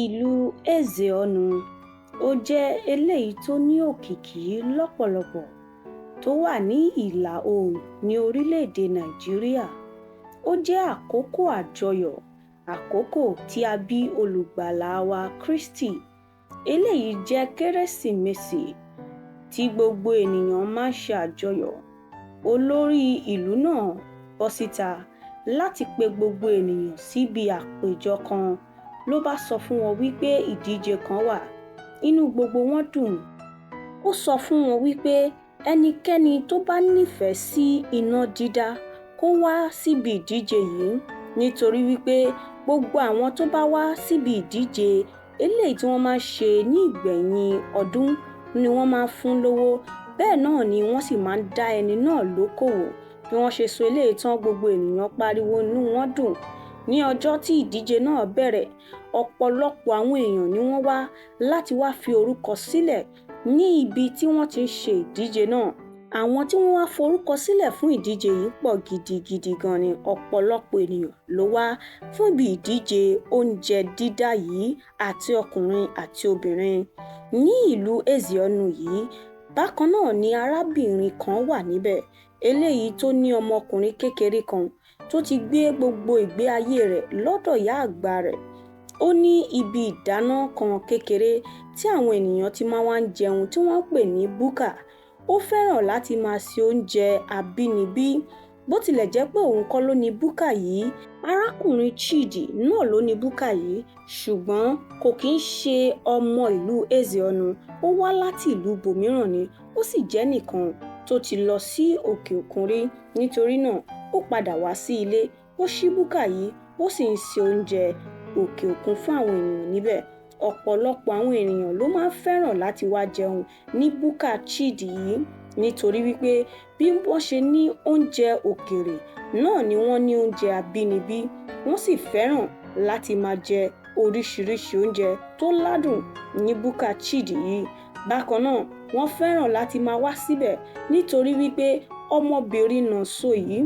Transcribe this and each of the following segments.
Ìlú Ezeonu, ó jẹ́ eléyìí tó ní òkìkí lọ́pọ̀lọpọ̀ tó wà ní ìlà oòrùn ní orílẹ̀-èdè Nàìjíríà. Ó jẹ́ àkókò àjọyọ̀, àkókò tí a bí olùgbàlà wa Krístì. Eléyìí jẹ́ Kérésìmesì tí gbogbo ènìyàn máa ń ṣe àjọyọ̀. Olórí ìlú náà bọ́ síta láti pe gbogbo ènìyàn síbi àpèjọ kan ló bá sọ fún wọn wípé ìdíje kan wà. Inú gbogbo wọn dùn. Ó sọ fún wọn wípé ẹnikẹ́ni tó bá nífẹ̀ẹ́ sí iná dídá kó wá síbi ìdíje yìí nítorí wípé gbogbo àwọn tó bá wá síbi ìdíje eléyìí tí wọ́n máa ń ṣe ní ìgbẹ̀yìn ọdún ni wọ́n máa ń fún lówó. Bẹ́ẹ̀ náà ni wọ́n sì máa ń dá ẹni náà lókòwò. Bí wọ́n ṣe sọ eléyìí tán, gbogbo ènìyàn pariwo, inú wọn dùn. Ní ọjọ́ tí ìdíje náà bẹ̀rẹ̀, ọ̀pọ̀lọpọ̀ àwọn èèyàn ni wọ́n wá láti wá fi orúkọ sílẹ̀ ní ibi tí wọ́n ti ń ṣe ìdíje náà. Àwọn tí wọ́n wá forúkọ sílẹ̀ fún ìdíje yìí pọ̀ gidigidi gan ni. Ọ̀pọ̀lọpọ̀ ènìyàn ló wá fún ibi ìdíje oúnjẹ dídá yìí, àti ọkùnrin àti obìnrin. Ní ìlú Ezeonu yìí, bákan náà ni arábìnrin kan wà níbẹ̀, eléyìí tó ní ọmọkùnrin kékeré kan tó ti gbé gbogbo ìgbé ayé rẹ̀ lọ́dọ̀ ìyá àgbà rẹ̀. Ó ní ibi ìdáná kan kékeré tí àwọn ènìyàn ti máa wá ń jẹun tí wọ́n ń pè ní búkà. Ó fẹ́ràn láti máa se oúnjẹ abínibí. Bó tilẹ̀ jẹ́ pé òun kọ́ ló ní búkà yìí, arákùnrin Chidi náà ló ní búkà yìí, ṣùgbọ́n kò kí ń ṣe ọmọ ìlú Ezeonu. Ó wá láti ìlú ibòmíràn ni, ó sì jẹ́ ẹnìkan tó ti lọ sí òkè òkun rí. Nítorí náà, ó padà wá sí ilé, ó ṣí búkà yìí, ó sì ń se oúnjẹ òkè òkun fún àwọn ènìyàn níbẹ̀. Ọ̀pọ̀lọpọ̀ àwọn ènìyàn ló máa ń fẹ́ràn láti wá jẹun ní búkà Chidi yìí nítorí wípé bí wọ́n ṣe ní oúnjẹ òkèèrè náà ni wọ́n ní oúnjẹ abínibí. Wọ́n sì fẹ́ràn láti máa jẹ oríṣiríṣi oúnjẹ tó ládùn ní búkà Chidi yìí. Bákan náà, wọ́n fẹ́ràn láti máa wá síbẹ̀ nítorí wípé ọmọbìnrin Nonso yìí,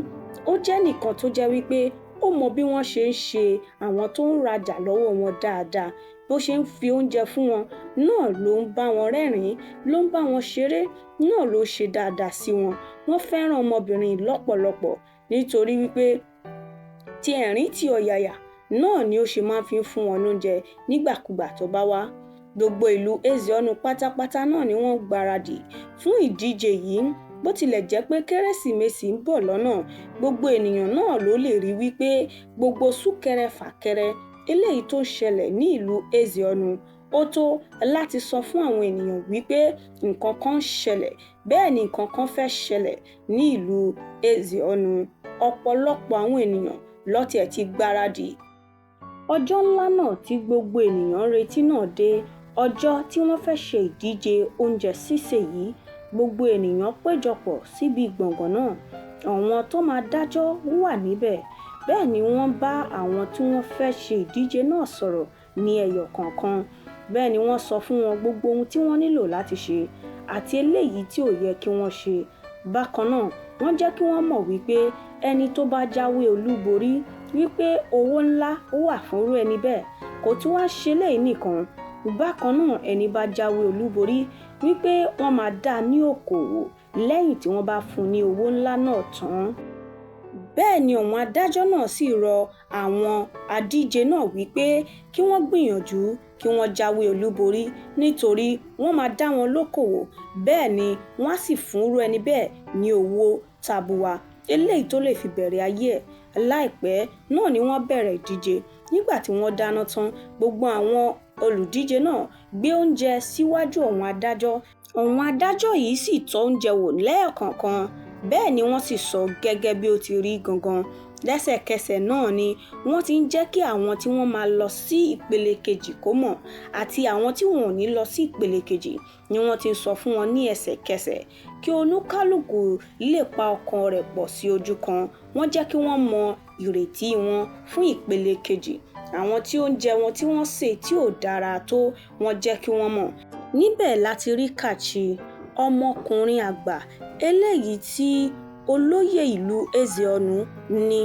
ó jẹ́ ẹnìkan tó jẹ́ wípé ó mọ bí wọ́n ṣe ń ṣe àwọn tó ń rajà lọ́wọ́ wọn dáadáa. Bó ṣe ń fi oúnjẹ fún wọn náà ló ń bá wọn rẹ́rìn-ín, ló ń bá wọn ṣeré, náà ló ṣe dáadáa sí wọn. Wọ́n fẹ́ràn ọmọbìnrin yìí lọ́pọ̀lọpọ̀ nítorí wípé ti ẹ̀rín ti ọ̀yàyà náà ni ó ṣe máa ń fi fún wọn lóúnjẹ nígbàkúgbà tó bá wá. Gbogbo ìlú Ezeonu pátápátá náà ni wọ́n gbáradì fún ìdíje yìí. Bó tilẹ̀ jẹ́ pé Kérésìmesì ń bọ̀ lọ́nà, gbogbo ènìyàn náà ló lè rí wípé gbogbo súnkẹrẹ fàkẹrẹ eléyìí tó ń ṣẹlẹ̀ ní ìlú Ezeonu ó tó láti sọ fún àwọn ènìyàn wípé nǹkan kan ń ṣẹlẹ̀, bẹ́ẹ̀ ni nǹkan kan fẹ́ ṣẹlẹ̀ ní ìlú Ezeonu. Ọ̀pọ̀lọpọ̀ àwọn ènìyàn ló tiẹ̀ ti gbáradì. Ọjọ́ ńlá náà tí gbogbo ènìyàn ń retí náà dé. Ọjọ́ tí wọ́n fẹ́ ṣe ìdíje oúnjẹ sísè yìí, gbogbo ènìyàn péjọpọ̀ síbi gbọ̀ngàn náà. Àwọn tó máa dájọ́ wà níbẹ̀. Bẹ́ẹ̀ ni wọ́n bá àwọn tí wọ́n fẹ́ ṣe ìdíje náà sọ̀rọ̀ ní ẹyọ kọ̀ọ̀kan. Bẹ́ẹ̀ ni wọ́n sọ fún wọn gbogbo ohun tí wọ́n nílò láti ṣe àti eléyìí tí ò yẹ kí wọ́n ṣe. Bákan náà, wọ́n jẹ́ kí wọ́n mọ̀ wípé ẹni tó bá jáwé olúborí wípé owó ńlá wà fún irú ẹni bẹ́ẹ̀. Kò tún wá ṣe eléyìí nìkan. Bákan náà, ẹni bá jáwé olúborí wípé wọ́n máa dá a ní okòwò lẹ́yìn tí wọ́n bá fún un ní owó ńlá náà tán. Bẹ́ẹ̀ ni àwọn adájọ́ náà sì rọ àwọn adíje náà wípé kí wọ́n gbìyànjú kí wọ́n jáwé olúborí nítorí wọ́n máa dá wọn lókòwò. Bẹ́ẹ̀ ni wọ́n á sì fún irú ẹni bẹ́ẹ̀ ní owó tabua eléyìí tó lè fi bẹ̀rẹ̀ ayé ẹ̀. Láìpẹ́ náà ni wọ́n bẹ̀rẹ̀ ìdíje. Nígbà tí wọ́n dáná tán, gbogbo àwọn olùdíje náà gbé oúnjẹ síwájú àwọn adájọ́. Àwọn adájọ́ yìí sì tọ́ oúnjẹ wò lẹ́ẹ̀kọ̀ọ̀kan. Bẹ́ẹ̀ ni wọ́n sì sọ gẹ́gẹ́ bí ó ti rí gangan. Lẹ́sẹ̀kẹsẹ̀ náà ni wọ́n ti ń jẹ́ kí àwọn tí wọ́n máa lọ sí ìpele kejì kó mọ̀ àti àwọn tí wọn ò ní lọ sí ìpele kejì ni wọ́n ti ń sọ fún wọn ní ẹsẹ̀kẹsẹ̀ kí olúkálùkù lè pa ọkàn rẹ̀ pọ̀ sí ojú kan. Wọ́n jẹ́ kí wọ́n mọ ìrètí wọn fún ìpele kejì. Àwọn tí oúnjẹ wọn tí wọ́n sè tí ò dára tó, wọ́n jẹ́ kí wọ́n mọ̀. Níbẹ̀ la ti rí Kachi, ọmọkùnrin àgbà eléyìí tí olóyè ìlú Ezeonu ní.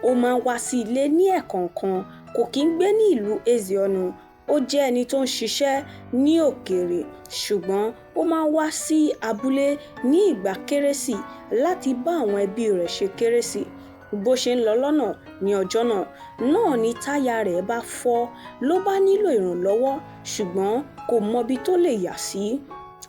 Ó máa ń wá sí ilé ní ẹ̀ẹ̀kọ̀ọ̀kan, kò kí ń gbé ní ìlú Ezeonu. Ó jẹ́ ẹni tó ń ṣiṣẹ́ ní òkèèrè, ṣùgbọ́n ó máa ń wá sí abúlé ní ìgbà Kérésì láti bá àwọn ẹbí rẹ̀ ṣe Kérésì. Bó ṣe ń lọ lọ́nà ní ọjọ́ náà náà ni táyà rẹ̀ bá fọ́, ló bá nílò ìrànlọ́wọ́, ṣùgbọ́n kò mọbi tó lè yà sí.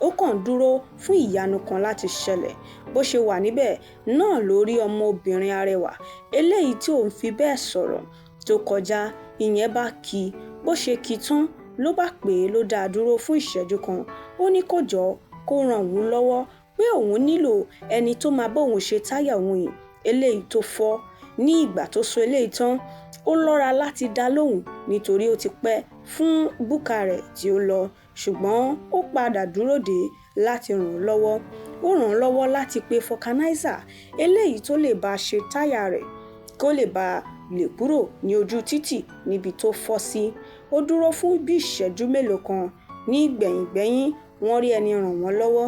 Ó kàn ń dúró fún ìyanu kan láti ṣẹlẹ̀. Bó ṣe wà níbẹ̀ náà ló rí ọmọbìnrin arẹwà eléyìí tí òun fi bẹ́ẹ̀ sọ̀rọ̀ tó kọjá. Ìyẹn bá kí i. Bó ṣe kí i tán ló bá pè é, ló dá a dúró fún ìṣẹ́jú kan. Ó ní kó jọ̀ọ́ kó ran òun lọ́wọ́, pé òun nílò ẹni tó máa bá òun ṣe táyà òun yìí eléyìí tó fọ́. Ní ìgbà tó sọ eléyìí tán, ó lọ́ra láti dá lóhùn nítorí ó ti pẹ́ fún búkà rẹ̀ tí ó lọ, ṣùgbọ́n ó padà dúró dè é láti ràn án lọ́wọ́. Ó ràn án lọ́wọ́ láti pe fọkanáísà eléyìí tó lè bá ṣe táyà rẹ̀ kó lè bá lè kúrò ní ojú títì níbi tó fọ́ sí. Ó dúró fún bí ìṣẹ́jú mélòó kan. Ní gbẹ̀yìngbẹ́yín wọ́n rí ẹni ràn wọ́n lọ́wọ́.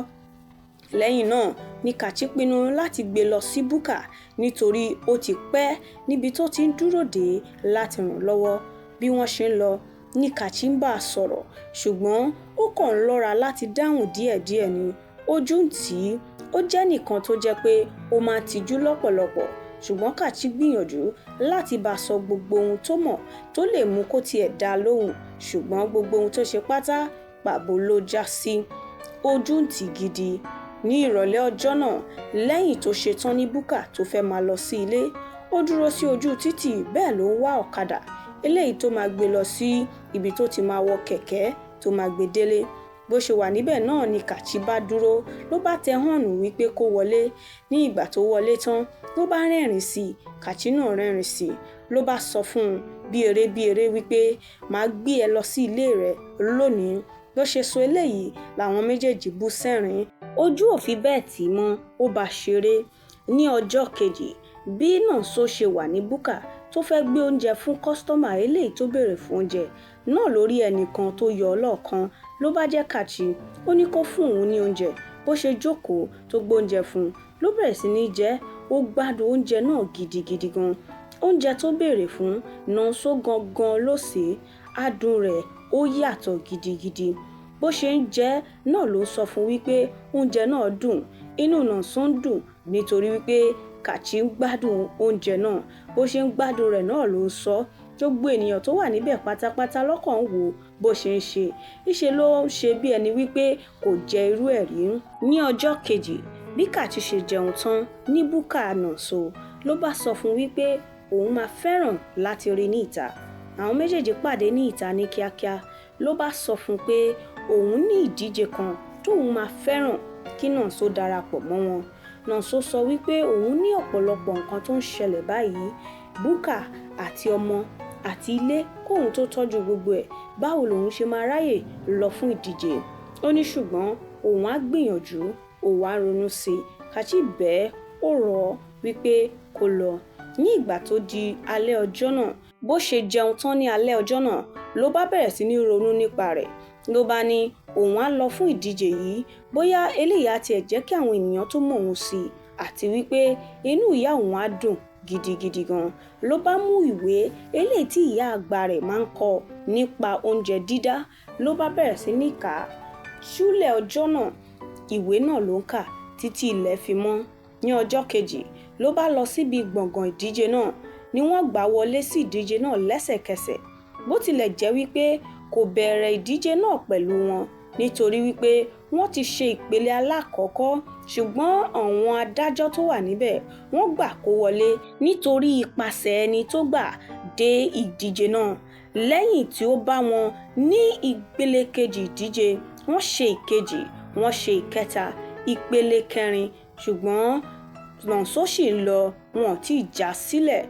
Lẹ́yìn náà ni Kachi pinnu láti gbé lọ sí búkà nítorí ó ti pẹ́ níbi tó ti ń dúró dè é láti ràn án lọ́wọ́. Bí wọ́n ṣe ń lọ ní Kachi ń bá a sọ̀rọ̀, ṣùgbọ́n ó kàn ń lọ́ra láti dáhùn díẹ̀díẹ̀ ni. Ojú ń tì í. Ó jẹ́ nìkan tó jẹ́ pé ó máa ń tijú lọ́pọ̀lọpọ̀, ṣùgbọ́n Kachi gbìyànjú láti bá a sọ gbogbo ohun tó mọ̀ tó lè mú kó tiẹ̀ dá a lóhùn, ṣùgbọ́n gbogbo ohun tó ṣe pátá pàbó ló já sí. Ojú ń tì í gidi. Ní ìrọ̀lẹ́ ọjọ́ náà, lẹ́yìn tó ṣetán ní búkà tó fẹ́ máa lọ sí ilé, ó dúró sí ojú títì, bẹ́ẹ̀ ló ń wá ọ̀kadà eléyìí tó máa gbé lọ sí ibi tó ti máa wọ kẹ̀kẹ́ tó máa gbé délé. Bó ṣe wà níbẹ̀ náà ni Kachi bá dúró, ló bá tẹ họ́ọ̀nù wípé kó wọlé. Ní ìgbà tó wọlé tán, ló bá rẹ́rìn sí i. Kachi náà rẹ́rìn sí i, ló bá sọ fún un bí eré bí eré wípé màá gbé ẹ lọ sí ilé rẹ lónìí. Bó ṣe sọ eléyìí làwọn méjèèjì bú sẹ́rìn. Ojú ò fi bẹ́ẹ̀ tì í mọ́, ó bá ṣeré. Ní ọjọ́ kejì, bí Nonso ṣe wà ní búkà tó fẹ́ gbé oúnjẹ fún kọ́sítọ́mà eléyìí tó béèrè fún oúnjẹ náà, lórí ẹnìkan tó yọ ọ́ lọ́ọ̀kan ló bá jẹ́ Kachi. Ó ní kó fún òun ní oúnjẹ. Bó ṣe jókòó tó gbé oúnjẹ fún un ló bẹ̀rẹ̀ sí ní jẹ. Ó gbádùn oúnjẹ náà gidigidi gan. Oúnjẹ tó béèrè fún, Nonso gangan ló sè é. Adùn rẹ̀ ó yàtọ̀ gidigidi. Bó ṣe ń jẹ náà ló sọ fún wípé oúnjẹ náà dùn. Inú Nonso ń dùn nítorí wípé Kachi ń gbádùn oúnjẹ náà. Bó ṣe ń gbádùn rẹ̀ náà ló ń sọ. Gbogbo ènìyàn tó wà níbẹ̀ pátápátá lọ́kàn ń wò bó ṣe ń ṣe. Níṣe ló ń ṣe bí ẹni wípé kò jẹ irú ẹ̀ rí. Ní ọjọ́ kejì, bí Kachi ṣe jẹun tán ní búkà Nonso, ló bá sọ fún wípé òun máa fẹ́ràn láti rí ní ìta. Àwọn méjèèjì pàdé ní ìta ní kíákíá. Ló bá sọ fún pé òun ní ìdíje kan tóun máa fẹ́ràn kí Nonso darapọ̀ mọ́ wọn. Nonso sọ wípé òun ní ọ̀pọ̀lọpọ̀ nǹkan tó ń ṣẹlẹ̀ báyìí, búkà àti ọmọ àti ilé kóun tó tọ́jú gbogbo ẹ̀, báwo lòun ṣe máa ráyè lọ fún ìdíje. Ó ní ṣùgbọ́n òun á gbìyànjú, òun á ronú sí i. Kachi bẹ́ẹ̀, ó rọ̀ ọ́ wípé kó lọ. Ní ìgbà tó di alẹ́ ọjọ́ náà, bó ṣe jẹun tán ní alẹ́ ọjọ́ náà ló bá bẹ̀rẹ̀ sí ní ronú nípa rẹ̀. Ló bá ní òun á lọ fún ìdíje yìí, bóyá eléyìí á tiẹ̀ jẹ́ kí àwọn ènìyàn tó mọ̀ òun sí i, àti wípé inú ìyá òun á dùn gidigidi gan. Ló bá mú ìwé eléyìí tí ìyá àgbà rẹ̀ máa ń kọ nípa oúnjẹ dídá, ló bá bẹ̀rẹ̀ sí ní kà á. Ṣúlẹ̀ ọjọ́ náà, ìwé náà ló ń kà títí ilẹ̀ fi mọ́. Ní ọjọ́ kejì, ló bá lọ síbi gbọ̀ngàn ìdíje náà ni wọ́n gbà wọlé sí ìdíje náà lẹ́sẹ̀kẹsẹ̀. Bó tilẹ̀ jẹ́ wípé kò bẹ̀rẹ̀ ìdíje náà pẹ̀lú wọn nítorí wípé wọ́n ti ṣe ìpele alákọ̀ọ́kọ́, ṣùgbọ́n àwọn adájọ́ tó wà níbẹ̀ wọ́n gbà kó wọlé nítorí ipasẹ̀ ẹni tó gbà dé ìdíje náà. Lẹ́yìn tí ó bá wọn ní ìpele kejì ìdíje, wọ́n ṣe ìkejì, wọ́n ṣe ìkẹta, ìpele kẹrin, ṣùgbọ́n Nonso ṣì ń lọ, wọn ò tí ì já sílẹ̀.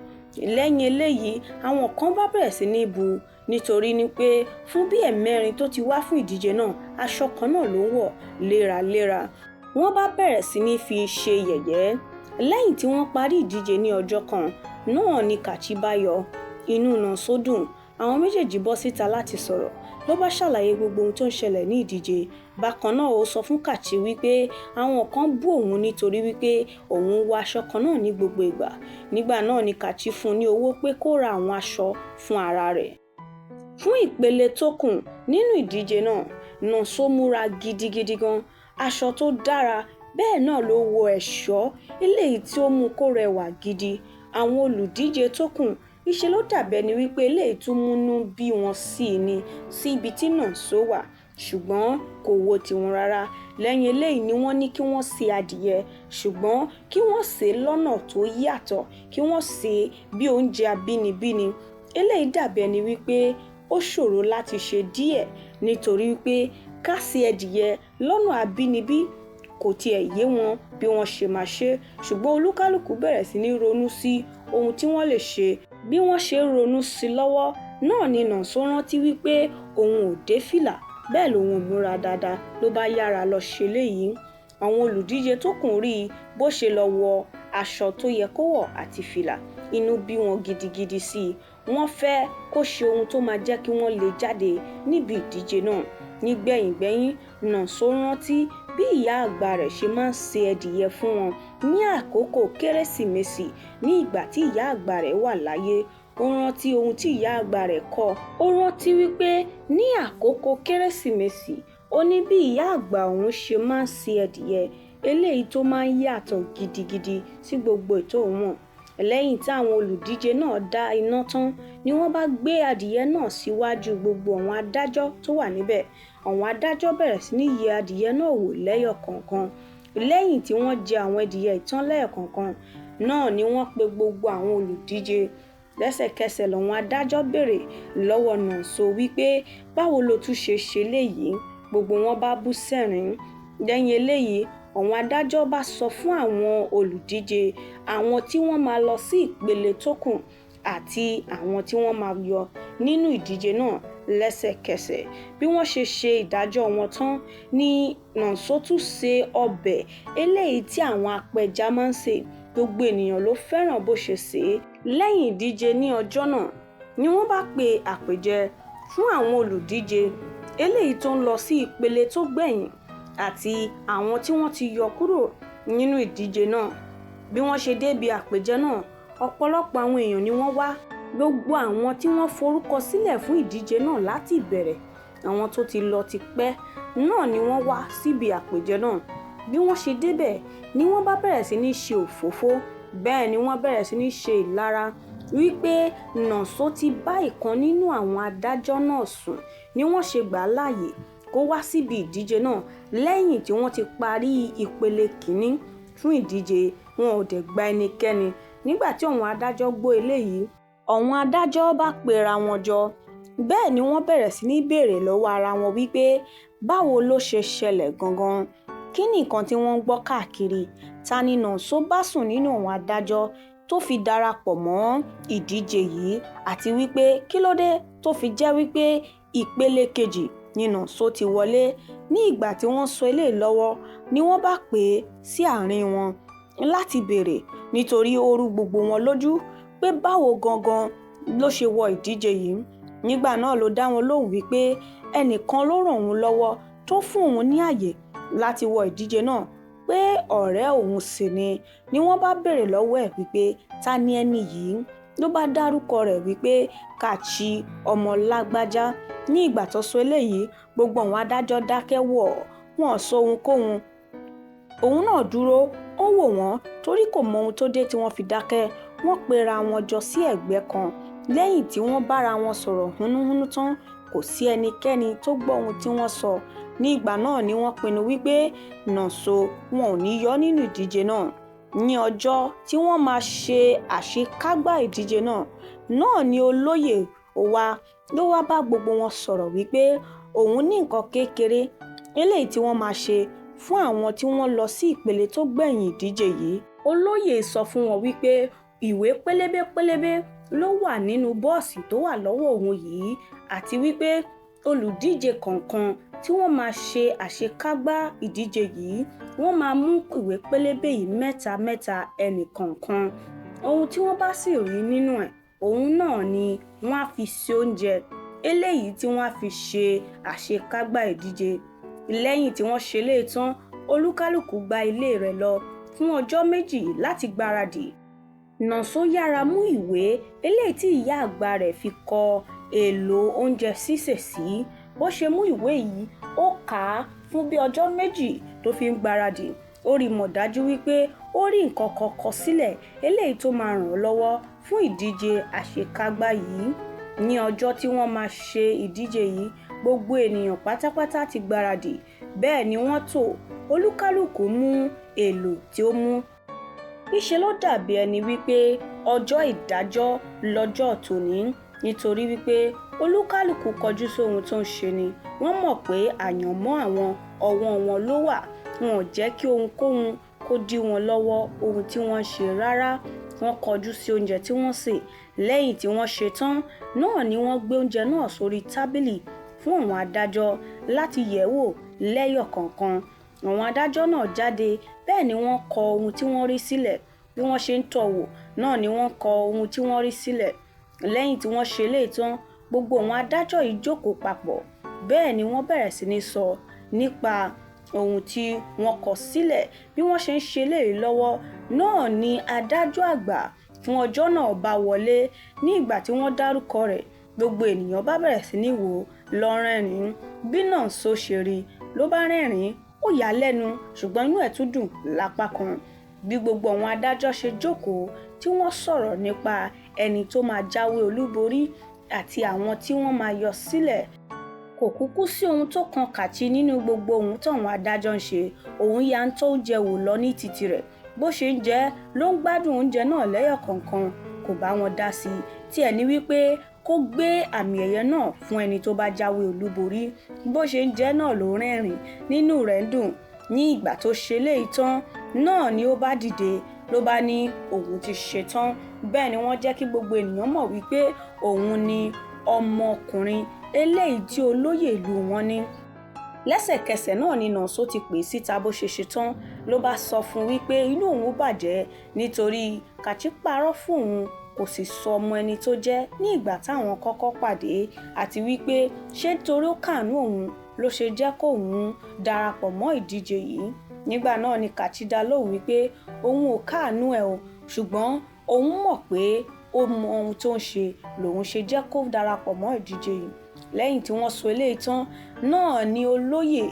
Lẹ́yìn eléyìí, àwọn kan bá bẹ̀rẹ̀ sí ní bu nítorí ní pé fún bí ẹ̀ẹ̀mẹrin tó ti wá fún ìdíje náà, aṣọ kan náà ló ń wọ̀ léraléra. Wọ́n bá bẹ̀rẹ̀ sí ní fi ṣe yẹ̀yẹ́. Lẹ́yìn tí wọ́n parí ìdíje ní ọjọ́ kan náà ni Kachi bá yọ. Inú Nonso dùn. Àwọn méjèèjì bọ́ síta láti sọ̀rọ̀. Ló bá ṣàlàyé gbogbo ohun tó ń ṣẹlẹ̀ ní ìdíje. Bákan náà ó sọ fún Kachi wípé àwọn kan bú òun nítorí wípé òun ń wọ aṣọ kan náà ní gbogbo ìgbà. Nígbà náà ni Kachi fún un ní owó pé kó ra àwọn aṣọ fún ara rẹ̀. Fún ìpele tó kù nínú ìdíje náà, Nonso múra gidigidi gan, aṣọ tó dára bẹ́ẹ̀ náà ló wọ ẹ̀ṣọ́ eléyìí tí ó mú kó rẹwà gidi. Àwọn olùdíje tó kù ńṣe ló dàbí ẹni wípé eléyìí tún múnú bí wọn sí i ni sí ibi tí Nonso wà, ṣùgbọ́n kò wo tiwọn rárá. Lẹ́yìn eléyìí ni wọ́n ní kí wọ́n se adìyẹ, ṣùgbọ́n kí wọ́n sè é lọ́nà tó yàtọ̀, kí wọ́n sè é bí oúnjẹ abínibíni. Eléyìí dàbí ẹni wípé ó ṣòro láti ṣe díẹ̀ nítorí wípé ká se adìyẹ lọ́nà abínibí kò tiẹ̀ yé wọn bí wọ́n ṣe máa ṣe, ṣùgbọ́n olúkálùkù bẹ̀rẹ̀ sí ní ronú sí ohun tí wọ́n lè ṣe. Bí wọ́n ṣe ń ronú sí lọ́wọ́ náà ni Nonso rántí wípé òun ò dé fìlà, bẹ́ẹ̀ lòun ò múra dáadáa ló bá yára lọ ṣe eléyìí. Àwọn olùdíje tó kù rí i bó ṣe lọ wọ aṣọ tó yẹ kó wọ̀ àti fìlà, inú bí wọn gidigidi sí i. Wọ́n fẹ́ kó ṣe ohun tó máa jẹ́ kí wọ́n lè jáde níbi ìdíje náà. Nígbẹ̀yìngbẹ́yín, Nonso rántí bí ìyá àgbà rẹ̀ ṣe máa ń se adìyẹ fún wọn ní àkókò Kérésìmesì ní ìgbà tí ìyá àgbà rẹ̀ wà láyé. Ó rántí ohun tí ìyá àgbà rẹ̀ kọ́. Ó rántí wípé ní àkókò Kérésìmesì, ó ní bí ìyá àgbà òun ṣe máa ń se adìyẹ eléyìí tó máa ń yàtọ̀ gidigidi sí gbogbo ètò òun mọ̀. Lẹ́yìn tí àwọn olùdíje náà dá iná tán ni wọ́n bá gbé adìyẹ náà síwájú gbogbo àwọn adájọ́ tó wà níbẹ̀. Àwọn adájọ́ bẹ̀rẹ̀ sí ní yẹ adìyẹ náà wò lẹ́yọ kọ̀ọ̀kan. Lẹ́yìn tí wọ́n jẹ àwọn adìyẹ ìtàn lẹ́yọ kọ̀ọ̀kan náà ni wọ́n pe gbogbo àwọn olùdíje. Lẹ́sẹ̀kẹsẹ̀ làwọn adájọ́ béèrè lọ́wọ́ Nonso wípé báwo lo tún ṣe ṣe léyìí. Gbogbo wọn bá bú sẹ́rìn-ín. Lẹ́yìn eléyìí, àwọn adájọ́ bá sọ fún àwọn olùdíje àwọn tí wọ́n máa lọ sí ìpele tó kù àti àwọn tí wọ́n máa yọ nínú ìdíje náà lẹ́sẹ̀kẹsẹ̀. Bí wọ́n ṣe ṣe ìdájọ́ wọn tán ni Nonso tún se ọbẹ̀ eléyìí tí àwọn apẹja máa ń sè. Gbogbo ènìyàn ló fẹ́ràn bó ṣe sè é. Lẹ́yìn ìdíje ní ọjọ́ náà ni wọ́n bá pe àpèjẹ fún àwọn olùdíje eléyìí tó ń lọ sí ìpele tó gbẹ̀yìn àti àwọn tí wọ́n ti yọ kúrò nínú ìdíje náà. Bí wọ́n ṣe débi àpèjẹ náà, ọ̀pọ̀lọpọ̀ àwọn èèyàn ni wọ́n wá. Gbogbo àwọn tí wọ́n forúkọ sílẹ̀ fún ìdíje náà láti ìbẹ̀rẹ̀, àwọn tó ti lọ tipẹ́ náà ni wọ́n wá síbi àpèjẹ náà. Bí wọ́n ṣe débẹ̀ ni wọ́n bá bẹ̀rẹ̀ sí ní ṣe òfófó, bẹ́ẹ̀ ni wọ́n bẹ̀rẹ̀ sí ní ṣe ìlara wípé Nonso ti bá ìkan nínú àwọn adájọ́ náà sùn ni wọ́n ṣe gbà á láàyè kó wá síbi ìdíje náà lẹ́yìn tí wọ́n ti parí ìpele kìíní fún ìdíje. Wọn ò dẹ̀ gba ẹnikẹ́ni. Nígbà tí àwọn adájọ́ gbọ́ eléyìí, àwọn adájọ́ bá pera wọn jọ. Bẹ́ẹ̀ ni wọ́n bẹ̀rẹ̀ sí ní béèrè lọ́wọ́ ara wọn wípé báwo ló ṣe ṣẹlẹ̀ gangan? Kí ni nǹkan tí wọ́n ń gbọ́ káàkiri? Ta ni Nonso bá sùn nínú àwọn adájọ́ tó fi darapọ̀ mọ́ ìdíje yìí àti wípé kí ló dé tó fi jẹ́ wípé ìpele kejì ni Nonso ti wọlé? Ní ìgbà tí wọ́n sọ eléyìí lọ́wọ́ ni wọ́n bá pè é sí àárín wọn láti béèrè nítorí ó rú gbogbo wọn lójú pé báwo gangan ló ṣe wọ ìdíje yìí. Nígbà náà ló dá wọn lóhùn wípé ẹnìkan ló ràn òun lọ́wọ́ tó fún òun ní àyè láti wọ ìdíje náà, pé ọ̀rẹ́ òun sì ni. Ni wọ́n bá béèrè lọ́wọ́ ẹ̀ wípé ta ni ẹni yìí? Ló bá dárúkọ rẹ̀ wípé Kachi ọmọ lágbájá. Ní ìgbà tó sọ eléyìí, gbogbo àwọn adájọ́ dákẹ́ wọ̀, wọ́n ò sọ ohunkóhun. Òun náà dúró, ó wò wọ́n torí kò mọ ohun tó dé tí wọ́n fi dákẹ́. Wọ́n pera wọn jọ sí ẹ̀gbẹ́ kan. Lẹ́yìn tí wọ́n bára wọn sọ̀rọ̀ húnúhúnú tán, kò sí ẹnikẹ́ni tó gbọ́ ohun tí wọ́n sọ. Ní ìgbà náà ni wọ́n pinnu wípé Nonso wọn ò ní yọ nínú ìdíje náà. Ní ọjọ́ tí wọ́n máa ṣe àṣekágbá ìdíje náà, náà ni olóyè wa ló wá bá gbogbo wọn sọ̀rọ̀ wípé òun ní nǹkan kékeré eléyìí tí wọ́n máa ṣe fún àwọn tí wọ́n lọ sí ìpele tó gbẹ̀yìn ìdíje yìí. Olóyè sọ fún wọn wípé ìwé pélébé pélébé ló wà nínú bọ́ọ̀sì tó wà lọ́wọ́ òun yìí àti wípé olùdíje kọ̀ọ̀kan tí wọ́n máa ṣe àṣekágbá ìdíje yìí, wọ́n máa mú ìwé pélébé yìí mẹ́ta mẹ́ta ẹnì kọ̀ọ̀kan. Ohun tí wọ́n bá sì rí nínú ẹ̀, òun náà ni wọ́n á fi ṣe oúnjẹ eléyìí tí wọ́n á fi ṣe àṣekágbá ìdíje. Lẹ́yìn tí wọ́n ṣe eléyìí tán, olúkálùkù gba ilé rẹ̀ lọ fún ọjọ́ méjì láti gbáradì. Nonso yára mú ìwé eléyìí tí ìyá àgbà rẹ̀ fi kọ èlò oúnjẹ sísè sí. Bó ṣe mú ìwé yìí, ó kà á fún bí ọjọ́ 2 tó fi ń gbáradì. Ó rí mọ̀ dájú wípé ó rí nǹkan kan kọ sílẹ̀ eléyìí tó máa ràn án lọ́wọ́ fún ìdíje àṣekágbá yìí. Ní ọjọ́ tí wọ́n máa ṣe ìdíje yìí, gbogbo ènìyàn pátápátá ti gbáradì, bẹ́ẹ̀ ni wọ́n tò, olúkálùkù mú èlò tí ó mú. Níṣe ló dàbí ẹni wípé ọjọ́ ìdájọ́ lọ́jọ́ tòní, nítorí wípé olúkálùkù kọjú sóhun tó ń ṣe ni. Wọ́n mọ̀ pé àyànmọ́ àwọn ọwọ́ wọn ló wà, wọn ò jẹ́ kí ohunkóhun kó dí wọn lọ́wọ́ ohun tí wọ́n ń ṣe rárá. Wọ́n kọjú sí oúnjẹ tí wọ́n sè. Lẹ́yìn tí wọ́n ṣe tán náà ni wọ́n gbé oúnjẹ náà sórí tábìlì fún àwọn adájọ́ láti yẹ̀ wò lẹ́yọ̀ kọ̀ọ̀kan. Àwọn adájọ́ náà jáde, bẹ́ẹ̀ ni wọ́n kọ ohun tí wọ́n rí sílẹ̀. Bí wọ́n ṣe ń tọ́ wò náà ni wọ́n kọ ohun tí wọ́n rí sílẹ̀. Lẹ́yìn tí wọ́n ṣe eléyìí tán, gbogbo àwọn adájọ́ yìí jókòó papọ̀, bẹ́ẹ̀ ni wọ́n bẹ̀rẹ̀ sí ní sọ nípa ohun tí wọ́n kọ sílẹ̀. Bí wọ́n ṣe ń ṣe eléyìí lọ́wọ́ náà ni adájọ́ àgbà fún ọjọ́ náà bá wọlé. Ní ìgbà tí wọ́n dárúkọ rẹ̀, gbogbo ènìyàn bá bẹ̀rẹ̀ sí ní wò ó lọ rẹ́rìn-ín. Bí Nonso ṣe rí ló bá rẹ́rìn-ín, ó yà á lẹ́nu, ṣùgbọ́n inú ẹ̀ tún dùn lápá kan. Bí gbogbo àwọn adájọ́ ṣe jókòó tí wọ́n sọ̀rọ̀ nípa ẹni tó máa jáwé olúborí àti àwọn tí wọ́n máa yọ sílẹ̀, kò kúkú sí ohun tó kan Kachi nínú gbogbo ohun táwọn adájọ́ ń ṣe. Òun ya ń tọ́ oúnjẹ wò lọ ní titi rẹ̀. Bó ṣe ń jẹ ló ń gbádùn oúnjẹ náà lẹ́yọ̀ kọ̀ọ̀kan, kò bá wọn dá sí i. Tí ẹ̀ ní wípé kó gbé àmì ẹ̀yẹ náà fún ẹni tó bá jáwé olúborí. Bó ṣe ń jẹ náà ló rẹ́rìn-ín, nínú rẹ̀ ń dùn. Ní ìgbà tó ṣe eléyìí tán náà ni ó bá dìde, ló bá ní òun ti ṣe tán. Bẹ́ẹ̀ ni wọ́n jẹ́ kí gbogbo ènìyàn mọ̀ wípé òun ni ọmọkùnrin eléyìí tí olóyè ìlú wọn ní. Lẹ́sẹ̀kẹsẹ̀ náà ni Nonso ti pè é síta bó ṣe ṣe tán, ló bá sọ fún wípé inú òun bàjẹ́ nítorí Kachi parọ́ fún òun, kò sì sọ ọmọ ẹni tó jẹ́ ní ìgbà táwọn kọ́kọ́ pàdé, àti wípé ṣé torí ó kàánú òun ló ṣe jẹ́ kó òun darapọ̀ mọ́ ìdíje yìí. Nígbà náà ni Kachi dá lóhùn wípé òun ò káàánú ẹ̀ o, ṣùgbọ́n òun mọ̀ pé ó mọ ohun tó ń ṣe lòun ṣe jẹ́ kó darapọ̀ mọ́ ìdíje yìí. Lẹ́yìn tí wọ́n sọ eléyìí tán náà ni olóyè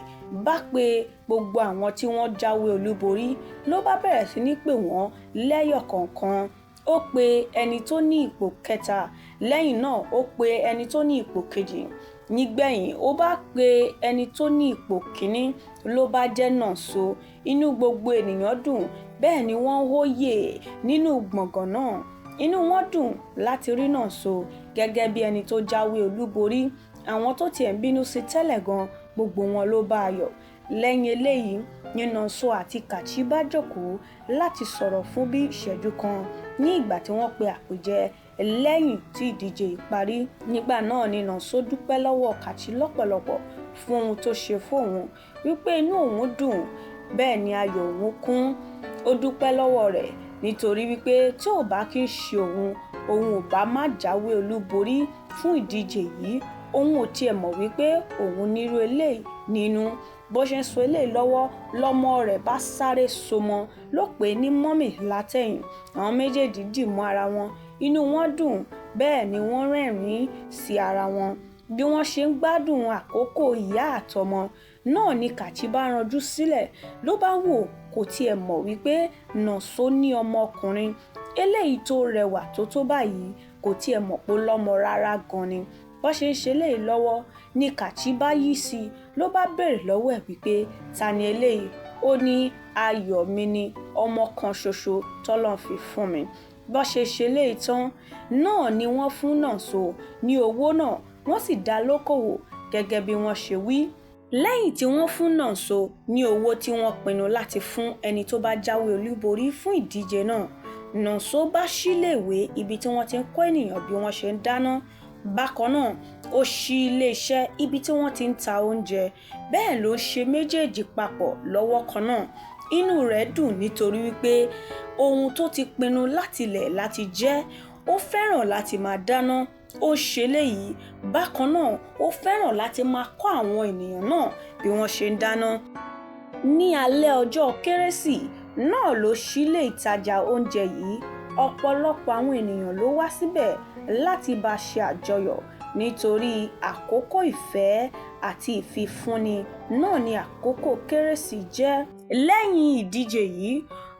bá pe gbogbo àwọn tí wọ́n jáwé olúborí, ló bá bẹ̀rẹ̀ sí ní pè wọ́n lẹ́yọ̀ kọ̀ọ̀kan. Ó pe ẹni tó ní ipò kẹta, lẹ́yìn náà ó pe ẹni tó ní ipò kejì. Nígbẹ̀yìn ó bá pe ẹni tó ní ipò kìíní, ló bá jẹ́ Nonso. Inú gbogbo ènìyàn dùn, bẹ́ẹ̀ ni wọ́n hóyè nínú gbọ̀ngàn náà. Inú wọn dùn láti rí Nonso gẹ́gẹ́ bí ẹni tó jáwé olúborí. Àwọn tó tiẹ̀ ń bínú sí tẹ́lẹ̀ gan, gbogbo wọn ló bá a yọ̀. Lẹ́yìn eléyìí ni Nonso àti Kachi bá jókòó láti sọ̀rọ̀ fún bí ìṣẹ́jú kan ní ìgbà tí wọ́n pe àpèjẹ lẹ́yìn tí ìdíje yìí parí. Nígbà náà ni Nonso dúpẹ́ lọ́wọ́ Kachi lọ́pọ̀lọpọ̀ fún ohun tó ṣe fún òun, wípé inú òun dùn, bẹ́ẹ̀ ni ayọ̀ òun kún. Ó dúpẹ́ lọ́wọ́ rẹ̀ nítorí wípé tí ò bá kí ń ṣe òun, òun ò bá má jáwé olúborí fún ìdíje yìí. Òun ò tiẹ̀ mọ̀ wípé òun nírú eléyìí nínú. Bó ṣe ń sọ eléyìí lọ́wọ́, lọ́mọ rẹ̀ bá sáré so mọ́, ló pè é ní mọ́mì látẹ̀yìn. Àwọn méjèèjì dì mọ́ ara wọn, inú wọn dùn, bẹ́ẹ̀ ni wọ́n rẹ́rìn-ín sí ara wọn. Bí wọ́n ṣe ń gbádùn àkókò ìyá àtọmọ náà ni Kachi bá ranjú sílẹ̀, ló bá wò kò tiẹ̀ mọ̀ wípé Nonso ní ọmọkùnrin eléyìí tó rẹwà tó tó báyìí, kò tiẹ̀ mọ̀ pé ó lọ́mọ rárá gan ni. Bó ṣe ń ṣe eléyìí lọ́wọ́ ni Kachi bá yí sí i, ló bá béèrè lọ́wọ́ ẹ̀ wípé ta ni eléyìí? Ó ní ayọ̀ mi ni, ọmọ kan ṣoṣo tọ́lọ́run fi fún mi. Bó ṣe ṣe eléyìí tán náà ni wọ́n fún Nonso ní owó náà, wọ́n sì dá lókòwò gẹ́gẹ́ bí wọ́n ṣe wí. Lẹ́yìn tí wọ́n fún Nonso ní owó tí wọ́n pinnu láti fún ẹni tó bá jáwé olúborí fún ìdíje náà, Nonso bá síléèwé ibi tí wọ́n ti ń kọ́ ènìyàn bí wọ́n ṣe ń dáná. Bákan náà, ó ṣí ilé-iṣẹ́ ibi tí wọ́n ti ń ta oúnjẹ, bẹ́ẹ̀ ló ń ṣe méjèèjì papọ̀ lọ́wọ́ kan náà. Inú rẹ̀ dùn nítorí wípé ohun tó ti pinnu látilẹ̀ láti jẹ́, ó fẹ́ràn láti máa dáná, ó ń ṣe eléyìí. Bákan náà, ó fẹ́ràn láti máa kọ́ àwọn ènìyàn náà bí wọ́n ṣe ń dáná. Ní alẹ́ ọjọ́ Kérésì náà ló ṣí ilé ìtajà oúnjẹ yìí. Ọ̀pọ̀lọpọ̀ àwọn ènìyàn ló wá síbẹ̀ láti bá ṣe àjọyọ̀. Nítorí àkókò ìfẹ́ àti ìfifúnni náà ni àkókò Kérésì jẹ́. Lẹ́yìn ìdíje yìí,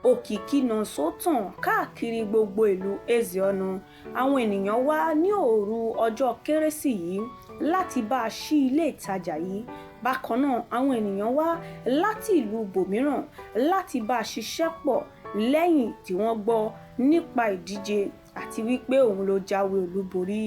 òkìkí Nonso tàn káàkiri gbogbo ìlú Ezeonu. Àwọn ènìyàn wá ní òru ọjọ́ Kérésì yìí láti bá a ṣí ilé ìtajà yìí. Bákan náà, àwọn ènìyàn wá láti ìlú ibòmíràn láti bá a ṣiṣẹ́ pọ̀ lẹ́yìn tí wọ́n gbọ́ nípa ìdíje àti wípé òun ló jáwé olúborí.